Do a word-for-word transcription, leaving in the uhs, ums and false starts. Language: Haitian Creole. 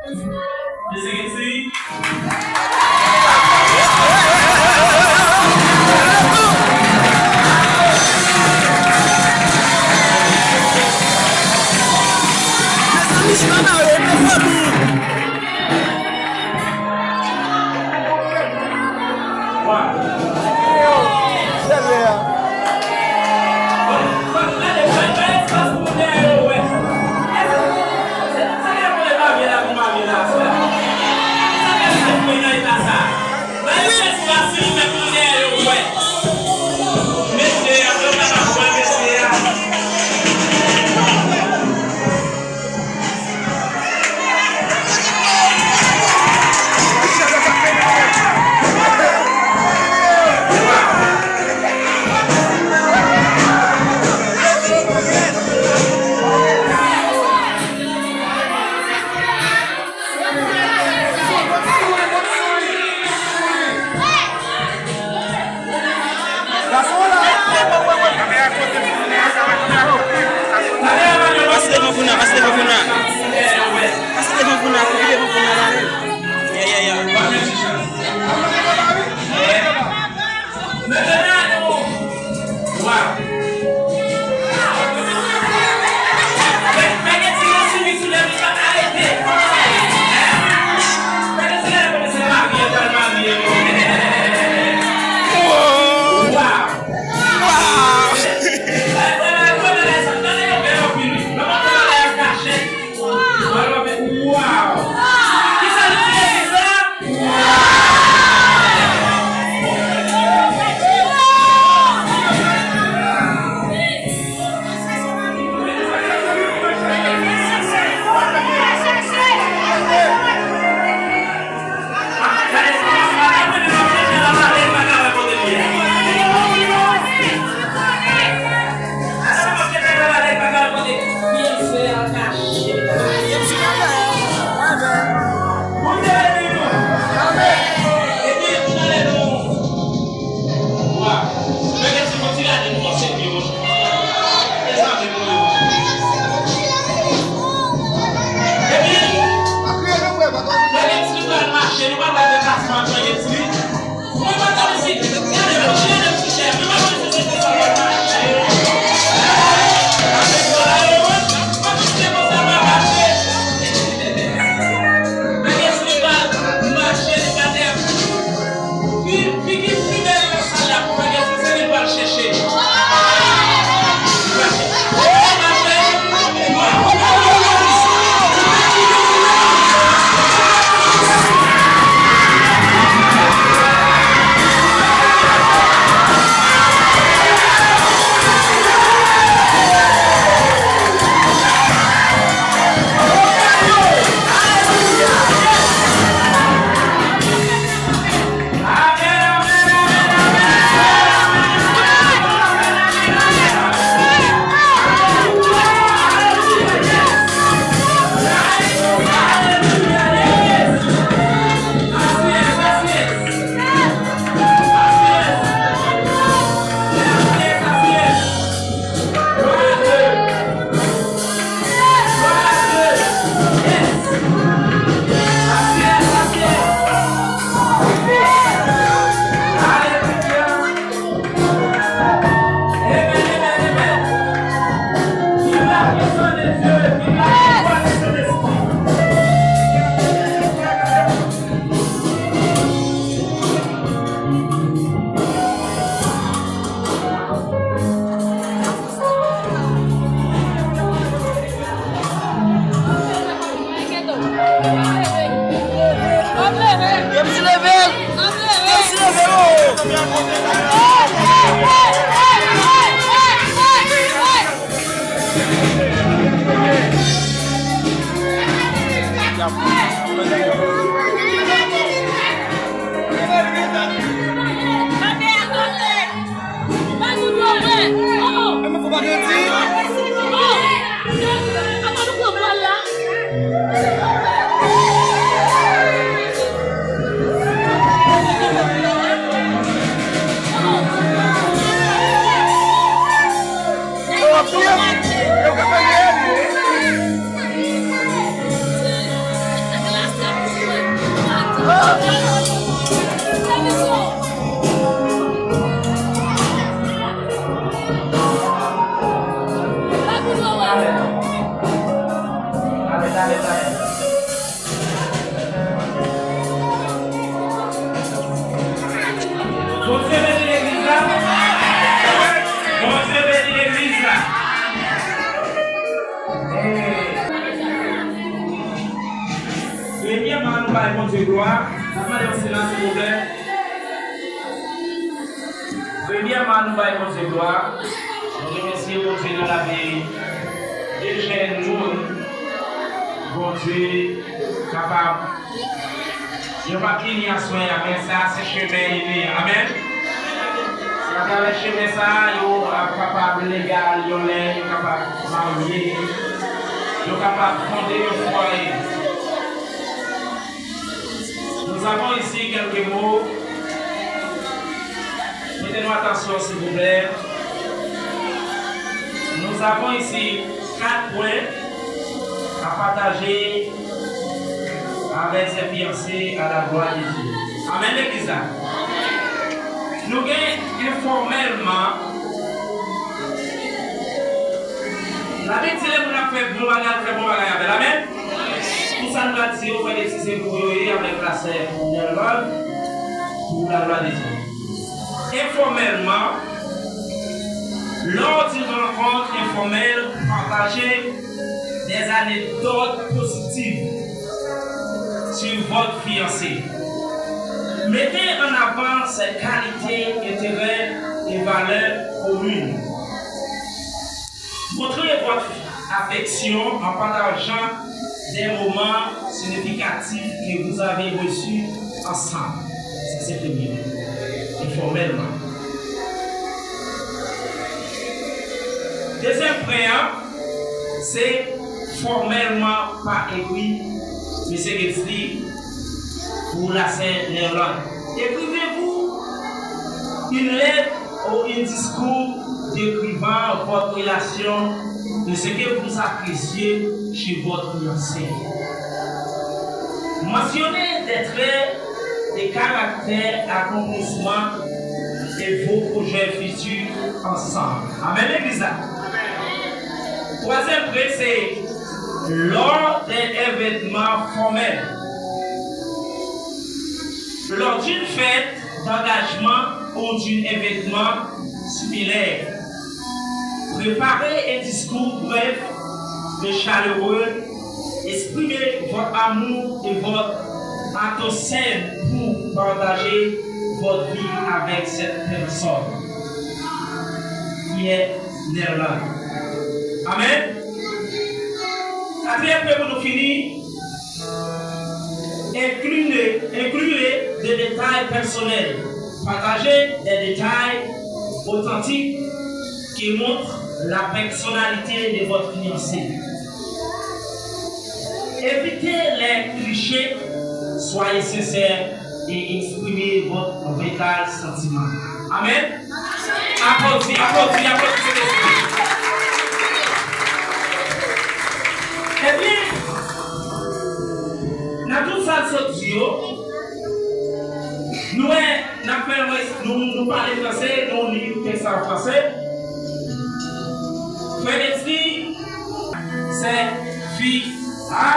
Mezanmi, se pa mare, mezanmi. Pase devan Founa, pase devan Founa. Pase devan Founa, koupe devan Founa la menm. Ya, ya, ya. Wow. Wow! Kisa nou di Legliz la? Bondye beni legliz la. Bondye beni legliz la. Premyèman, nou bay Bondye glwa. N ap mande yon silans, silvouplè. Premyèman, nou bay Bondye glwa. Nou remèsye Bondye nan lavi de jèn moun Bondye kapab. Yo p ap vini aswè a, men sa se chemen li ye. Amèn. Se atravè chemen sa a, yo ap kapab legal, yon lè yo kapab marye, yo kapab fonde yon fwaye. Nous avons ici quelques mots. Prêtez-nous attention, s'il vous plaît. Nous avons ici quatre points à partager avec ses fiancés à la gloire de Dieu. Amèn, legliz la. Nou gen enfòmèlman. Labib di lè moun ap fè bon bagay, fè bon bagay avè l. Amèn. Pou sa nou ka di yo, frè, se pou yo ye avèk la sè Nerlande, pour la gloire de Dieu. Enfòmèlman, lors d'une rencontre informelle, partagez des anecdotes positives sur votre fiancé. Mettez en avant ses qualités, intérêts et valeurs communes. Montrez votre affection en partageant des moments significatifs que vous avez reçus ensemble. Sa se premye. Enfòmèlman. Dezyèm pwen an, se fòmèlman pa ekri. Mesye Gates li, pour la sè Nerlande. Écrivez-vous une lettre ou un discours décrivant votre relation, de ce que vous appréciez chez votre fiancé. Mentionnez des traits de caractère, accomplissements et vos projets futurs ensemble. Amèn, legliz la. Twazyèm pwen, se lors d'un événement formel. Lors d'une fête d'engagement ou d'un événement similaire, préparez un discours bref et chaleureux. Exprimez votre amour et votre attention pour partager votre vie avec cette personne qui est Nerlande. Amèn. Katriyèm pwen pou nou fini. Incluez, incluez des détails personnels. Partagez des détails authentiques qui montrent la personnalité de votre fiancé. Évitez les clichés. Soyez sincère et exprimez votre véritable sentiment. Amèn. Aplodi, aplodi, aplodi Sentespri. Ebyen, nan tout sa l sot di yo, nou wè, n ap fè, nou, nou pale franse, nou li tèks la an franse. Frè Nesli, sè fi a,